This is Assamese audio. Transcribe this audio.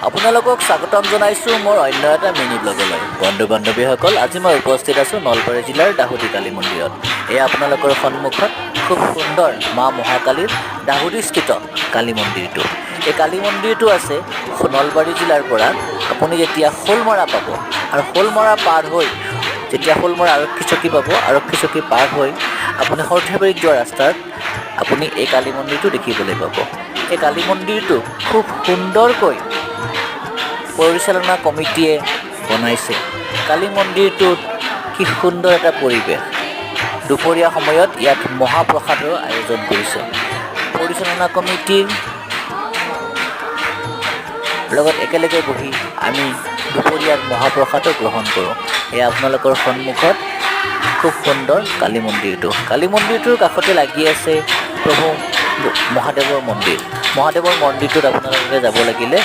আপোনালোকক স্বাগতম জনাইছোঁ মোৰ অন্য এটা মিনি ব্লগলৈ। বন্ধু বান্ধৱীসকল, আজি মই উপস্থিত আছোঁ নলবাৰী জিলাৰ দাহুদি কালী মন্দিৰত। এয়া আপোনালোকৰ সন্মুখত খুব সুন্দৰ মা মহাকালীৰ দাহুদিস্থিত কালী মন্দিৰটো। এই কালী মন্দিৰটো আছে নলবাৰী জিলাৰ পৰা আপুনি যেতিয়া শোলমৰা পাব আৰু শোলমৰা পাৰ হৈ যেতিয়া শোলমৰা আৰক্ষী চকী পাব, আৰক্ষী চকী পাৰ হৈ আপুনি সৰ্থেবাৰীত যোৱা ৰাস্তাত আপুনি এই কালী মন্দিৰটো দেখিবলৈ পাব। এই কালী মন্দিৰটো খুব সুন্দৰকৈ পৰিচালনা কমিটিয়ে বনাইছে। কালী মন্দিৰটোত কি সুন্দৰ এটা পৰিৱেশ! দুপৰীয়া সময়ত ইয়াত মহাপ্ৰসাদৰ আয়োজন কৰিছে। পৰিচালনা কমিটিৰ লগত একেলগে বহি আমি দুপৰীয়াৰ মহাপ্ৰসাদো গ্ৰহণ কৰোঁ। এয়া আপোনালোকৰ সন্মুখত খুব সুন্দৰ কালী মন্দিৰটো। কালী মন্দিৰটোৰ কাষতে লাগি আছে প্ৰভু মহাদেৱৰ মন্দিৰ। মহাদেৱৰ মন্দিৰটোত আপোনালোকে যাব লাগিলে